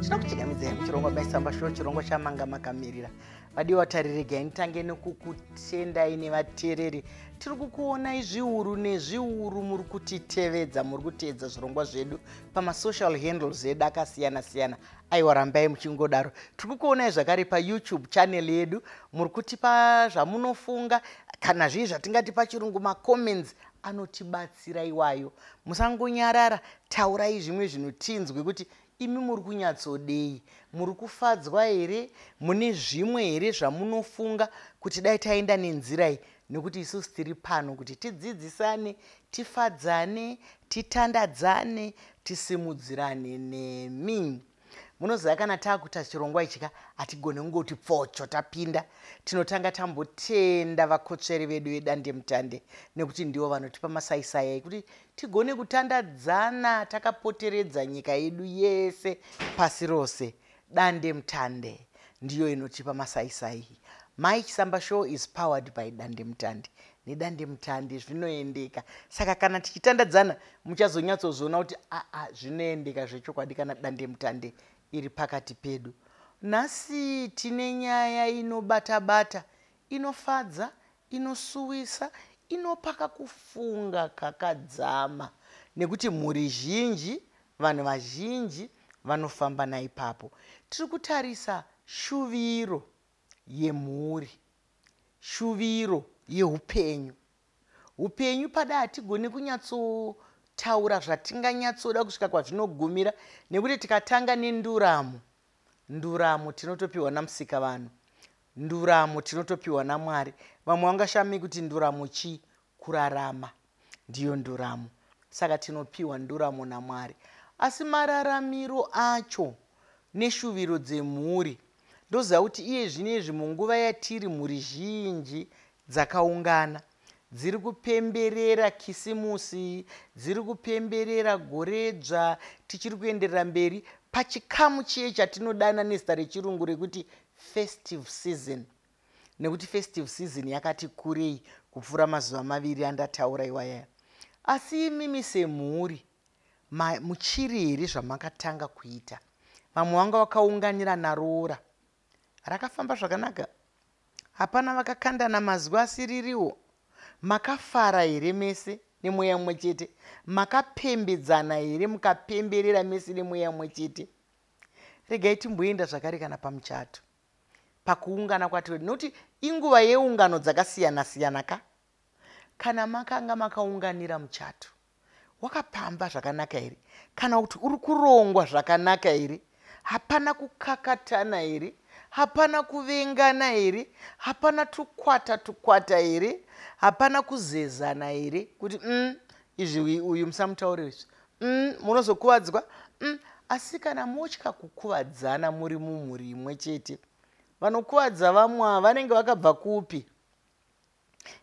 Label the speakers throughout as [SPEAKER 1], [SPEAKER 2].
[SPEAKER 1] Tinokuchingamidzai muchirongwa Mai Chisamba Show, chirongwa chamanga makamirira. Vadiwa tariregai nditange nekukutendai nevateereri. Tiri kukuonai zviuru nezviuru muri kutitevedza, muri kuteedza zvirongwa zvedu pamasocial handles edu akasiyana siyana. Aiwa, rambai muchingodaro. Tiri kukuonai zvakare paYouTube channel yedu, muri kutipa zvamunofunga kana zvii zvatingati pachirungu macomments anotibatsira iwayo. Musangonyarara, taurai zvimwe zvinotinzwe kuti imi muri kunyatsodei, muri kufadzwa here, mune zvimwe here zvamunofunga kuti dai taenda nenzira iyi, nekuti isusu tiri pano kuti tidzidzisane, tifadzane, titandadzane, tisimudzirane nemi. Munoziva kana taakuita chirongwa ichi ka, hatigone kungoti pfocho tapinda. Tinotanga tambotenda vakotsveri vedu vedandemutande nekuti ndivo vanotipa masaisai ekuti tigone kutandadzana takapoteredza nyika yedu yese, pasi rose. Dandemutande ndiyo inotipa masaisai. Mai Chisamba Show is powered by dandemutande. Nedandemutande zvinoendeka. Saka kana tichitandadzana muchazonyatsozviona kuti aa, zvinoendeka zvechokwadi kana dandemutande iri pakati pedu. Nhasi tine nyaya inobata bata, inofadza, inosuwisa, inopaka kufunga kakadzama, nekuti mhuri zhinji, vanhu vazhinji vanofamba naipapo. Tiri kutarisa shuviro yemhuri, shuviro yeupenyu. Upenyu pada hatigoni kunyatsotaura zvatinganyatsoda kusvika kwazvinogumira, nekuti tikatanga nenduramo, nduramo tinotopiwa namusika vanhu, nduramo tinotopiwa namwari. Vamwe vangashami kuti nduramo chii? Kurarama ndiyo nduramo. Saka tinopiwa nduramo namwari, asi mararamiro acho neshuviro dzemhuri, ndoziva kuti iye zvino izvi munguva yatiri, mhuri zhinji dzakaungana dziri kupemberera Kisimusi, dziri kupemberera goredzva. Tichiri kuenderera mberi pachikamu chiye chatinodana nezita rechirungu rekuti festive season, nekuti festive season yakati kurei kupfuura mazuva 2 andataura iwayaya. Asi imimi semhuri muchiri here zvamakatanga kuita? Vamwe vanga vakaunganira naroora, rakafamba zvakanaka? Hapana vakakandana mazwi asiririwo? Makafara here mese nemweya mumwe chete? Makapembedzana here, mukapemberera mese nemweya mumwe chete? Regai timboenda zvakare kana pamuchato, pakuungana kwatiri, nokuti inguva yeungano dzakasiyana siyana ka. Kana makanga makaunganira muchato, wakapamba zvakanaka here, kana kuti uri kurongwa zvakanaka here? Hapana kukakatana here? Hapana kuvengana here? Hapana tukwata tukwata here? Hapana kuzezana here kuti izvi uyu musamutaure izvi, munozokuvadzwa? Asi kana motya kukuvadzana muri mumhuri imwe chete, vanokuvadza vamwe vanenge vakabva kupi?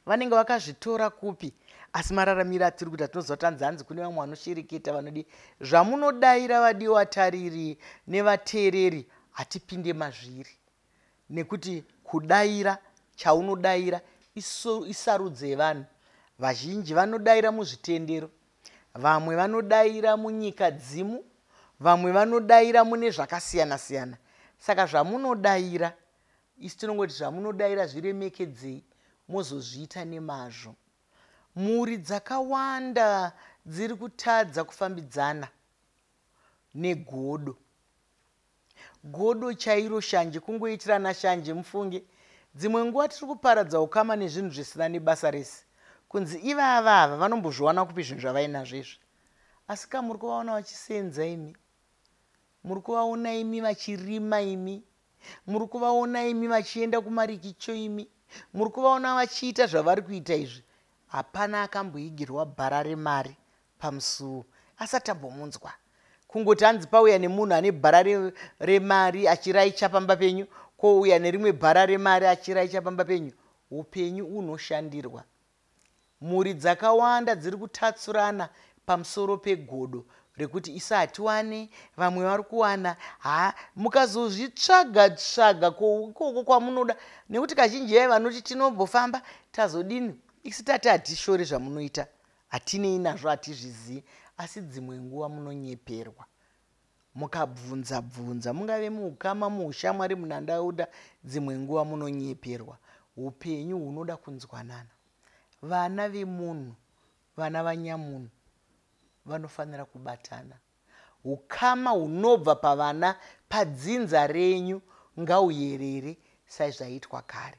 [SPEAKER 1] Vanenge vakazvitora kupi? Asi mararamiro atiri kuita, tinoziva kuti hanzi kune vamwe vanoshereketa, vanodi zvamunodayira. Vadiwa tariri nevateereri, hatipinde mazviri, nekuti kudayira chaunodayira isarudzo yevanhu vazhinji. Vanodayira muzvitendero, vamwe vanodayira munyika dzimu, vamwe vanodayira mune zvakasiyana siyana. Saka zvamunodayira, isu tinongoti zvamunodayira zviremekedzei, mozozviita nemazvo. Mhuri dzakawanda dziri kutadza kufambidzana negodo, godo chairo, shanje, kungoitirana shanje. Mufunge, dzimwe nguva tiri kuparadza ukama nezvinhu zvisina nebasa rese, kunzi ivava ava vanombozviwana kupi zvinhu zvavainazvo izvi? Asi ka muri kuvaona vachisenza imi, muri kuvaona imi vachirima imi, muri kuvaona imi vachienda kumarikicho imi, muri kuvaona vachiita zvavari kuita izvi. Hapana akamboigirwa bhara remari pamusuwo asati ambomunzwa. Kungoti hanzi pauya nemunhu ane bhara remari achiraicha pamba penyu, kwouya nerimwe bhara remari achiraicha pamba penyu. Upenyu unoshandirwa. Mhuri dzakawanda dziri kutatsurana pamusoro pegodo rekuti isu hatiwane, vamwe vari kuwana. Ha, mukazozvitsvaga tsvaga ikoko kwamunoda, nekuti kazhinji yai vanoti tinombofamba tazodini. Isu tati hatishori zvamunoita, hatinei nazvo, hatizvizii, asi dzimwe nguva munonyeperwa. Mukabvunza bvunza, mungave muukama, muushamwari, munhandauda, dzimwe nguva munonyeperwa. Upenyu hunoda kunzwanana. Vana vemunhu, vana vanyamunhu vanofanira kubatana. Ukama hunobva pavana padzinza renyu ngauyerere saizvaitwa kare.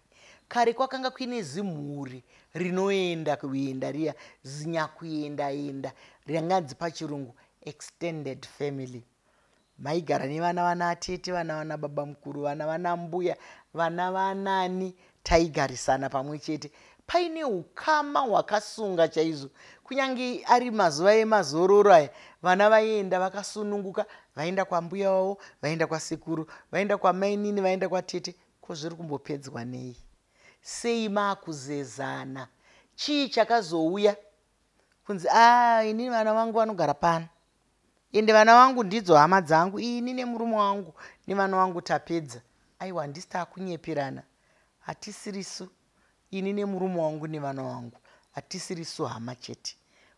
[SPEAKER 1] Kare kwakanga kuine zimhuri rinoenda kuenda riya, zinyakuenda-enda ranganzi pachirungu extended family. Maigara nevana vana tete, vana vana baba mukuru, vana vana mbuya, vana vanani, taigarisana pamwe chete paine ukama hwakasunga chaizvo. Kunyange ari mazuva emazororo aya, vana vaienda vakasununguka, vaenda kwambuya wavo, vaenda kwasekuru, vaenda kwamainini, vaenda kwatete. Ko zviri kumbopedzwa nei? Sei maakuzezana? Chii chakazouya kunzi a inini vana vangu vanogara pano, ende vana vangu ndidzo hama dzangu, ini nemurume wangu nevana vangu tapedza? Aiwa, handisi taakunyeperana. Hatisirisu ini nemurume wangu nevana vangu, hatisirisu hama chete.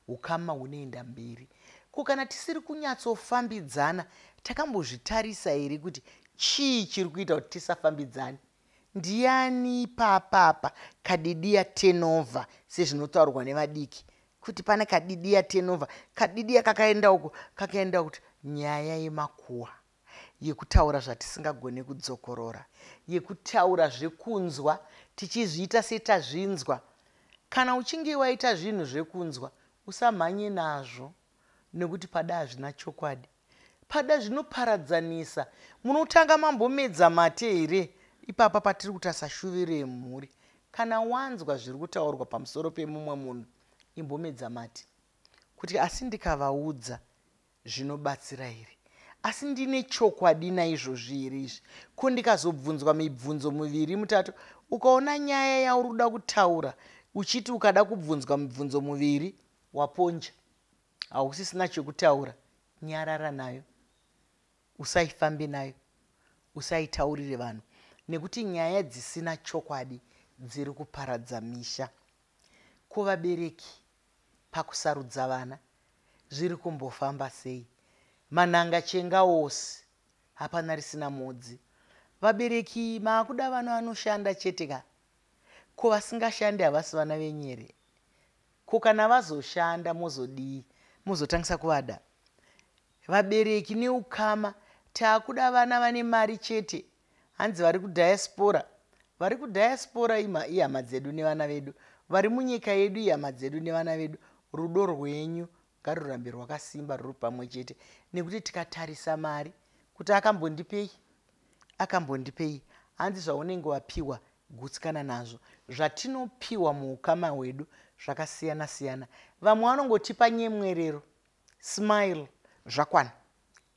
[SPEAKER 1] Ukama hunoenda mberi. Ko kana tisiri kunyatsofambidzana, takambozvitarisa here kuti chii chiri kuita kuti tisafambidzane? Ndiani papapa kadidiya tenova, sezvinotaurwa nevadiki kuti pane kadidiya tenova, kadidiya kakaenda uko, kakaenda kuti nyaya yemakuhwa, yekutaura zvatisingagone kudzokorora, yekutaura zvekunzwa tichizviita setazvinzwa. Kana uchinge waita zvinhu zvekunzwa, usamhanye nazvo, nekuti pada hazvina chokwadi, pada zvinoparadzanisa. Munotanga mambomedza mate here ipapa patiri kutarisa shuviro yemhuri? Kana wanzwa zviri kutaurwa pamusoro pemumwe munhu, imbomedza mate kuti asi ndikavaudza zvinobatsira here? Asi ndine chokwadi naizvozvi here izvi? Ko ndikazobvunzwa mibvunzo miviri mutatu? Ukaona nyaya yauri kuda kutaura uchiti ukada kubvunzwa mibvunzo miviri waponja, hausisina chekutaura, nyarara nayo, usaifambe nayo, usaitaurire vanhu, nekuti nyaya dzisina chokwadi dziri kuparadza misha. Ko vabereki pakusarudza vana zviri kumbofamba sei? Manhanga chenga ose, hapana risina mhodzi. Vabereki maakuda vana vanoshanda chete ka. Ko vasingashandi havasi vana venyu here? Ko kana vazoshanda mozodii? Mozotangisa kuvada? Vabereki neukama taakuda vana vane mari chete. Hanzi vari kudiaspora, vari kudiaspora ihama dzedu nevana vedu, vari munyika yedu ihama dzedu nevana vedu. Rudo rwenyu ngarurambe rwakasimba ruri pamwe chete, nekuti tikatarisa mari kuti akambondipei, akambondipei, hanzi zvaunenge wapiwa gutsikana nazvo. Zvatinopiwa muukama hwedu zvakasiyana siyana. Vamwe vanongotipa nyemwerero, smile, zvakwana.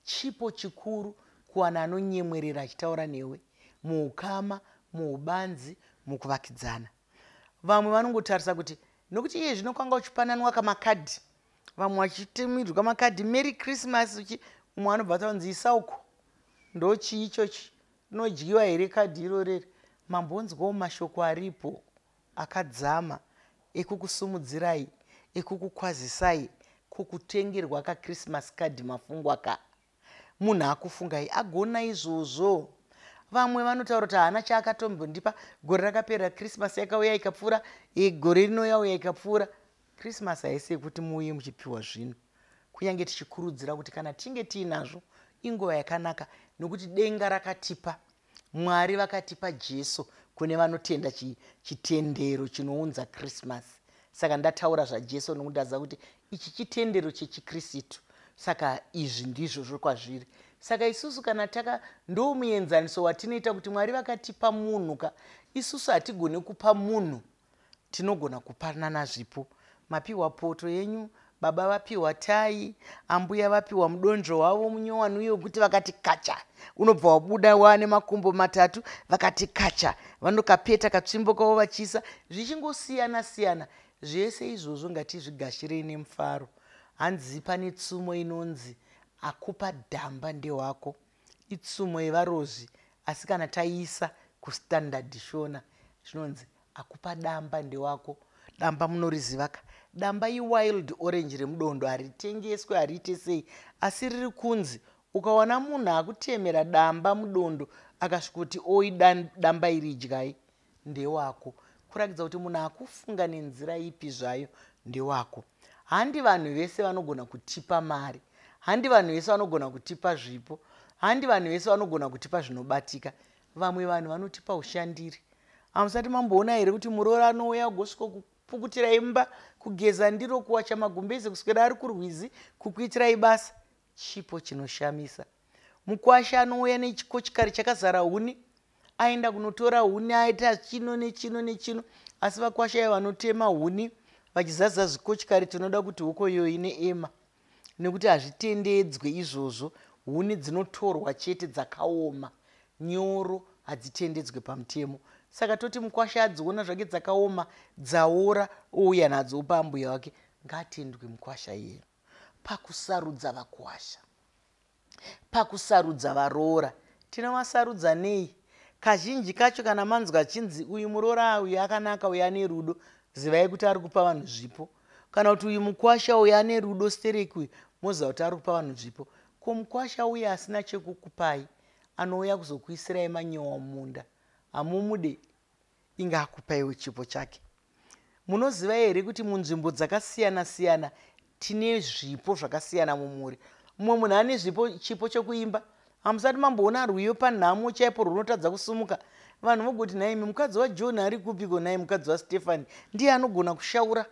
[SPEAKER 1] Chipo chikuru kuwana anonyemwerera achitaura newe muukama, muubanzi, mukuvakidzana. Vamwe vanongotarisa kuti nokuti iye zvino kwanga uchipananwa kamakadhi, vamwe vachitumirwa makadhi, "Merry Christmas," umwe anobva taunzi isa uko, ndochii ichochi, rinodyiwa here kadhi iroreri? Mambonzwawo mashoko aripo akadzama ekukusumudzirai, ekukukwazisai, kukutengerwa kaChristmas kadhi, mafungwa ka munhu akufungai agona izvozvo. Vamwe vanotaura kuti haana chaakatombondipa gore rakapera, Christmas yakauya ikapfuura, gore rinouya ikapfuura. Christmas haisi yekuti muuye muchipiwa zvinhu, kunyange tichikurudzira kuti kana tinge tiinazvo inguva yakanaka, nokuti denga rakatipa, Mwari vakatipa Jesu kune vanotenda chitendero chinounza Christmas. Saka ndataura zvaJesu nokuti ndaziva kuti ichi chitendero chechikristu, saka izvi ndizvo zvokwazviri. Saka isusu kana taka ndo muenzaniso watinoita kuti Mwari vakatipa munhu ka, isusu hatigoni kupa munhu, tinogona kupanana zvipo. Mapiwa poto yenyu, baba vapiwa tai, ambuya vapiwa mudonzvo wavo munyowani uye wekuti vakati kacha unobva wabuda wane makumbo matatu, vakati kacha vanokapeta katsvimbo kavo vachiisa, zvichingosiyana siyana. Zvese izvozvo ngatizvigashirei nemufaro. Hanzi pane tsumo inonzi akupa dhamba ndewako. Itsumo yevarozvi, asi kana taiisa kustandard Shona zvinonzi akupa damba ndewako. Damba munoriziva ka? Damba iwild orange remudondo, haritengeswe, hariite sei, asi riri kunzi Ukawana munhu akutemera damba mudondo akasvikoti oi damba iri idyai, ndewako. Kurakidza kuti munhu akufunga nenzira ipi zvayo ndewako. Handi vanhu vese vanogona kutipa mari, handi vanhu vese vanogona kutipa zvipo, handi vanhu vese vanogona kutipa zvinobatika. Vamwe vanhu vanotipa ushandiri. Hamusati mamboona here kuti muroora anouya ugosvika kupukutira imba, kugeza ndiro, kuwacha magumbezi, kuswera ari kurwizi kukuitirai basa? Chipo chinoshamisa. Mukwasha anouya nechikochikari chakazara huni, aenda kunotora huni, aita chino nechino nechino. Asi vakwasha ivo vanotema huni vachizadza zvikochikari, tinoda kuti huko iyoyo ine ema, nekuti hazvitendedzwe izvozvo. Huni dzinotorwa chete dzakaoma, nyoro hadzitendedzwe pamutemo. Saka toti mukwasha adziona zvake dzakaoma, dzaora, ouya nadzo opa ambuya wake. Ngaatendwe mukwasha iyeyo. Pakusarudza vakwasha, pakusarudza varoora, tinovasarudza nei? Kazhinji kacho kana manzwa achinzi uyu muroora uyu akanaka, uyu ane rudo, zivai kuti ari kupa vanhu zvipo. Kana kuti uyu mukwasha uyu ane rudo stereki uyu, moziva kuti ari kupa vanhu zvipo. Ko mukwasha uyu asina chekukupai, anouya kuzokuisirai manyowa mumunda, hamumude? Inga akupaiwo chipo chake. Munoziva here kuti munzvimbo dzakasiyana siyana tine zvipo zvakasiyana mumhuri? Mumwe munhu ane zvipo, chipo chokuimba. Hamusati mamboona rwiyo panhamo chaipo runotadza kusumuka? Vanhu vogoti, nhaimi mukadzi waJohn ari kupiko? Nhai mukadzi waStefani ndiye anogona kushaura.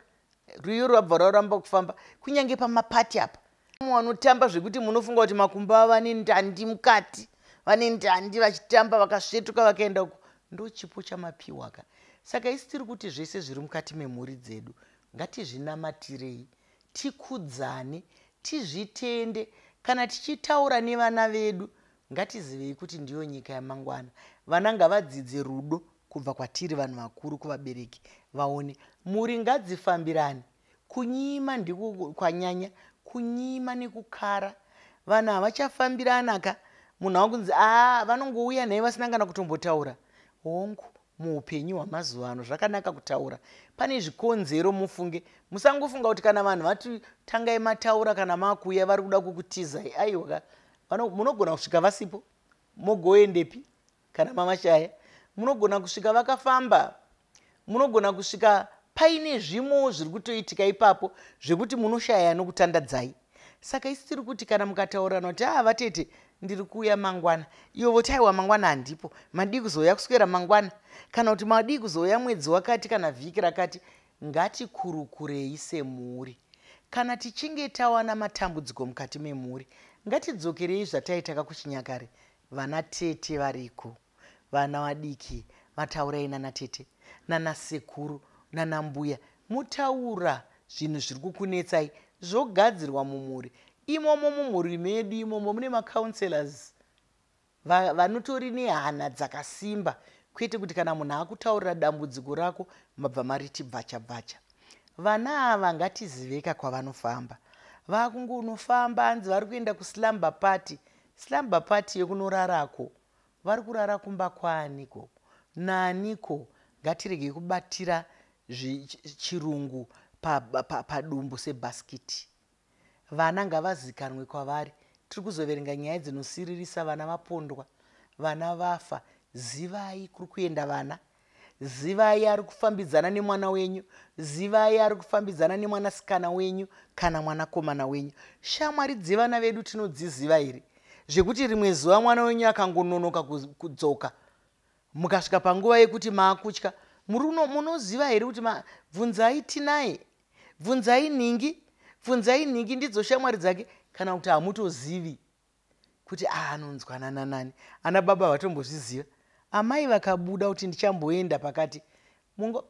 [SPEAKER 1] Rwiyo rwabva rwaramba kufamba. Kunyange pamapati apa vanotamba zvekuti munofunga kuti makumbo avo vane ndandi mukati, vane ndandi, vachitamba vakasvetuka vakaenda uko. Ndo chipo chamapiwa ka. Saka isi tiri kuti zvese zviri mukati memhuri dzedu ngatizvinamatirei, tikudzane, tizvitende. Kana tichitaura nevana vedu, ngatizivei kuti ndiyo nyika yamangwana. Vana ngavadzidze rudo kubva kwatiri vanhu vakuru, kuvabereki. Vaone mhuri ngadzifambirane. Kunyima ndiko kwanyanya, kunyima nekukara. Vanhu havachafambirana ka. Munhu akunzi a vanongouya naye vasina kana kutombotaura. Hongu, muupenyu hwamazuva ano zvakanaka kutaura. Pane zvikonzero, mufunge. Musangofunga kuti kana vanhu vati tangai mataura kana makuuya vari kuda kukutizai. Aiwa, munogona kusvika vasipo, mogoendepi kana mamashaya? Munogona kusvika vakafamba, munogona kusvika paine zvimwewo zviri kutoitika ipapo zvekuti munoshaya nokutandadzai. Saka isi tiri kuti kana mukataurirana kuti aa vatete, ndiri kuuya mangwana, ivo voti aiwa, mangwana handipo, madii kuzouya kuswera mangwana, kana kuti madii kuzouya mwedzi wakati kana vhiki rakati. Ngatikurukurei semhuri. Kana tichinge tawana matambudziko mukati memhuri, ngatidzokerei zvataitaka kuchinyakare. Vana tete variko, vana vadiki vataurai nana tete, nanasekuru, nanambuya, mutaura zvinhu zviri kukunetsai, zvogadzirwa mumhuri imomo. Mumhuri medu imomo mune macounselors vanotori nehana dzakasimba, kwete kuti kana munhu akutaurira dambudziko rako mabva mariti bvacha bvacha. Vana ava ngatiziveka kwavanofamba. Vakungonofamba hanzi vari kuenda kuslumber party. Slumber party yekunorarako, vari kurara kumba kwaaniko, naniko? Ngatiregei kubatira chirungu padumbu sebhasikiti. Vana ngavazikanwe kwavari. Tiri kuzoverenga nyaya dzinosiririsa, vana vapondwa, vana vafa. Zivai kuri kuenda vana, zivai ari kufambidzana nemwana wenyu, zivai ari kufambidzana nemwanasikana wenyu kana mwanakomana wenyu. Shamwari dzevana vedu tinodziziva here, zvekuti rimwe zuva mwana wenyu akangononoka kudzoka, mukasvika panguva yekuti maakutya? Munoziva here kuti bvunzai tinaye, bvunzai nhingi, bvunzai nhingi, ndidzo shamwari dzake? Kana kuti hamutozivi kuti anonzwanana nani? Ana baba vatombozviziva? Amai vakabuda kuti ndichamboenda pakati,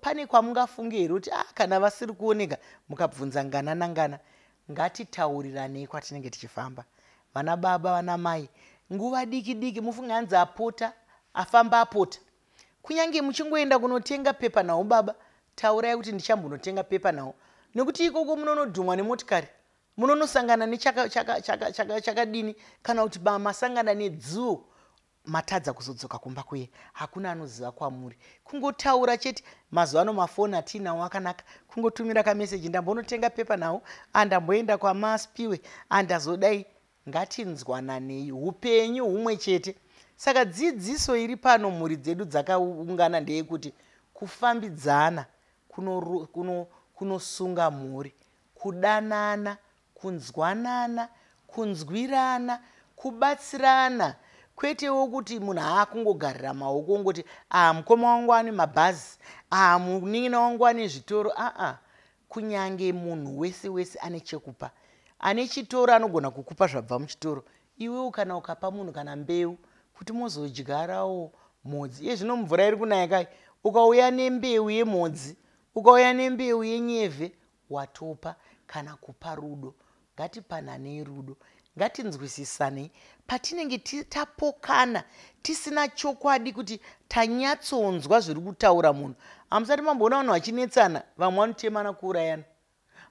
[SPEAKER 1] pane kwamungafunge here kuti kana vasiri kuoneka, mukabvunza ngana nangana? Ngatitauriranei kwatinenge tichifamba, vana baba, vana mai. Nguva diki diki mufunge hanzi apota afamba, apota. Kunyange muchingoenda kunotenga pepa nhau, baba, taurai kuti ndichambonotenga pepa nhau, nekuti ikoko munonodhumwa nemotikari, munonosangana nechakadini, kana kuti masangana nedzuo, matadza kuzodzoka kumba kuye, hakuna anoziva kwamuri. Kungotaura chete. Mazuva ano mafoni atiinawo akanaka, kungotumira kameseji, ndambonotenga pepa nhau, andamboenda kwamaspiwe, andazodai. Ngatinzwananei, upenyu humwe chete. Saka dzidziso iri pano, mhuri dzedu dzakaungana, ndeyekuti kufambidzana kunosunga mhuri, kudanana, kunzwanana, kunzwirana, kubatsirana, kwetewo kuti munhu aakungogarira maoko ongoti, "A, mukoma wangu ane mabhazi, a, munin'ina wangu ane zvitoro." Aa, kunyange munhu wese wese ane chekupa. Ane chitoro anogona kukupa zvabva muchitoro. Iwewo kana ukapa munhu kana mbeu kuti muzodyarawo mhodzi, iye zvino mvura iri kunaya kai, ukauya nembeu yemhodzi, ukauya nembeu yenyevhe, watopa. Kana kupa rudo, ngatipananei rudo, ngatinzwisisanei patinenge tapokana, tisina chokwadi kuti tanyatsonzwa zviri kutaura munhu. Hamusati mamboona vanhu vachinetsana, vamwe vanotemana kuurayana,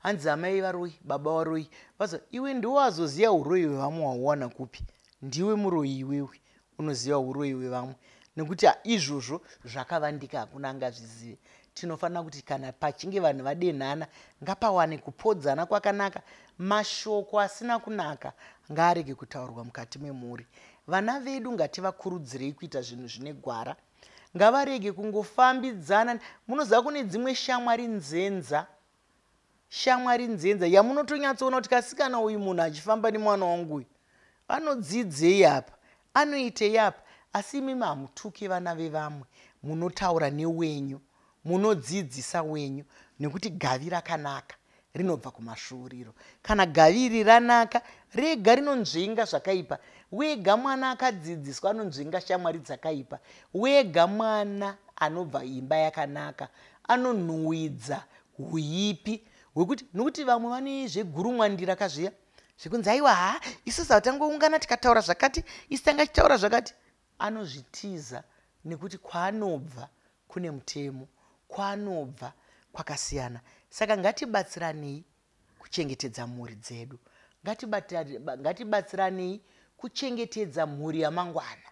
[SPEAKER 1] hanzi amai varoyi, baba varoyi. Vazo iwe ndiwazoziva uroyi hwevamwe, wauwana kupi? Ndiwe muroyi iwewe, unoziva uroyi hwevamwe, nekuti izvozvo zvakavandika, hakuna angazvizive. Tinofanira kuti kana pachinge vanhu vadenhana, ngapawane kupodzana kwakanaka. Mashoko asina kunaka ngaarege kutaurwa mukati memhuri. Vana vedu ngativakurudzirei kuita zvinhu zvine gwara, ngavarege kungofambidzana. Munoziva kune dzimwe shamwari nzenza, shamwari nzenza yamunotonyatsoona kuti kasikana uyu, munhu achifamba nemwana wangu uyu, anodzidzei apa, anoitei apa? Asi imimi hamutuki vana vevamwe, munotaura newenyu, munodzidzisa wenyu, nekuti gavi rakanaka rinobva kumasvuuriro. Kana gavi iri ranaka, rega rinonzvenga zvakaipa. Wega mwana akadzidziswa anonzvenga shamwari dzakaipa. Wega mwana anobva imba yakanaka anonhuhwidza huipi hwekuti, nokuti vamwe vane zvegurumwandira kazviya zvekunzi, "Aiwa, ha, isusu hatangoungana tikataura zvakati, isi tanga tichitaura zvakati." Anozvitiza nekuti kwaanobva kune mutemo, kwaanobva kwakasiyana. Saka ngatibatsiranei kuchengetedza mhuri dzedu, ngatibatsiranei kuchengetedza mhuri yamangwana,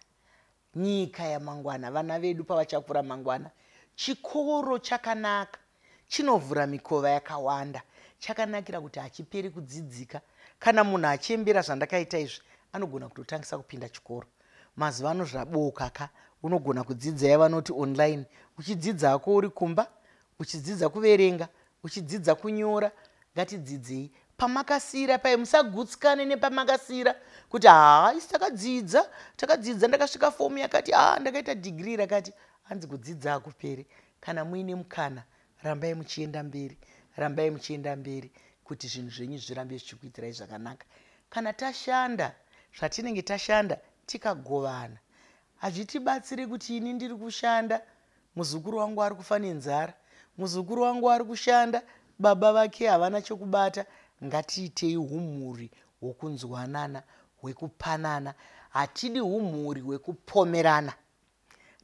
[SPEAKER 1] nyika yamangwana, vana vedu pavachakura mangwana. Chikoro chakanaka, chinovhura mikova yakawanda. Chakanakira kuti hachiperi kudzidzika. Kana munhu achembera zvandakaita izvi, anogona kutotangisa kupinda chikoro. Mazuva ano zvaboka ka, unogona kudzidza yavanoti online, uchidzidza hako uri kumba, uchidzidza kuverenga, uchidzidza kunyora. Ngatidzidzei pamakasiyira pai, musagutsikane nepamakasiyira kuti, "Haa, isi takadzidza, takadzidza, ndakasvika fomu yakati, haa, ndakaita dhigiri rakati." Hanzi kudzidza hakuperi. Kana muine mukana, rambai muchienda mberi, rambai muchienda mberi kuti zvinhu zvenyu zvirambe zvichikuitirai zvakanaka. Kana tashanda zvatinenge tashanda, tikagovana, hazvitibatsiri kuti ini ndiri kushanda, muzukuru wangu ari kufa nenzara, muzukuru wangu ari kushanda, baba vake havana chokubata. Ngatiitei umhuri hwokunzwanana, hwekupanana. Hatidi umhuri hwekupomerana,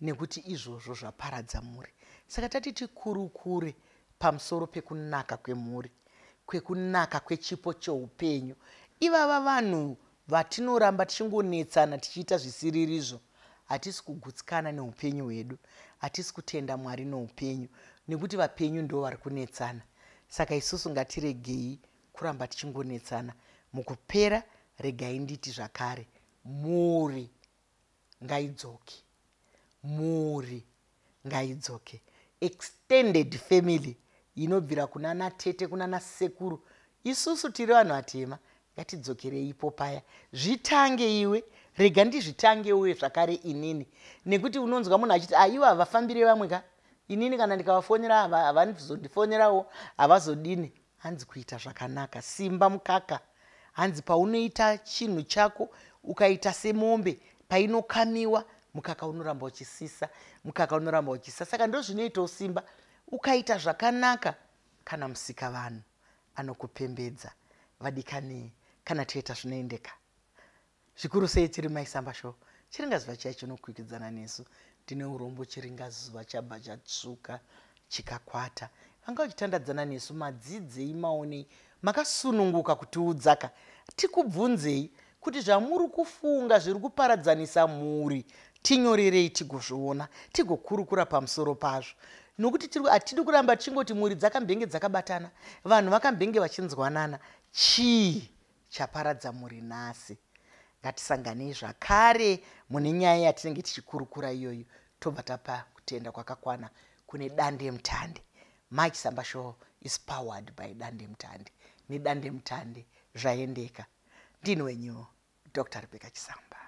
[SPEAKER 1] nekuti izvozvo zvaparadza mhuri. Saka tati tikurukure pamusoro pekunaka kwemhuri, kwekunaka kwechipo cheupenyu. Ivava vanhu vatinoramba tichingonetsana, tichiita zvisiririzvo, hatisi kugutsikana neupenyu hwedu, hatisi kutenda Mwari neupenyu, nekuti vapenyu ndo vari kunetsana. Saka isusu ngatiregei kuramba tichingonetsana. Mukupera, regai nditi zvakare, mhuri ngaidzoke, mhuri ngaidzoke. Extended family inobvira kuna natete, kuna nasekuru. Isusu tiri vanhu vatema, ngatidzokereipo paya. Zvitange iwe, rega ndizvitangewe zvakare inini, nekuti unonzwa munhu achiti, "Aiwa, havafambire vamwe ka, inini kana ndikavafonera havanizondifonerawo, havazodini." Hanzi kuita zvakanaka simba mukaka. Hanzi paunoita chinhu chako, ukaita semombe painokamiwa, mukaka unoramba uchisisa, mukaka unoramba uchisisa. Saka ndo zvinoitawo simba, ukaita zvakanaka, kana musika vanhu anokupembedza. Vadikani, kana toita zvinoendeka zvikuru sei. Tiri Maisamba Show, chiringazuva chiya chinokwikwidzana nesu. Ndine urombo, chiringazuva chabva chatsvuka chikakwata. Vanga vachitandadzana nesu, madzidzei, maonei? Makasununguka kutiudzaka, tikubvunzei kuti zvamuri kufunga zviri kuparadzanisa mhuri. Tinyorerei tigozviona, tigokurukura pamusoro pazvo, nokuti hatidi kuramba tichingoti mhuri dzakambenge dzakabatana, vanhu vakambenge vachinzwanana. Chii chaparadza mhuri nhasi? Ngatisanganei zvakare mune nyaya yatinenge tichikurukura iyoyo, tobva tapa kutenda kwakakwana kune Dande Mutande. Mai Chisamba Show is powered by Dande Mutande. Nedande Mutande zvaendeka. Ndini wenyu Dr. Rebecca Chisamba.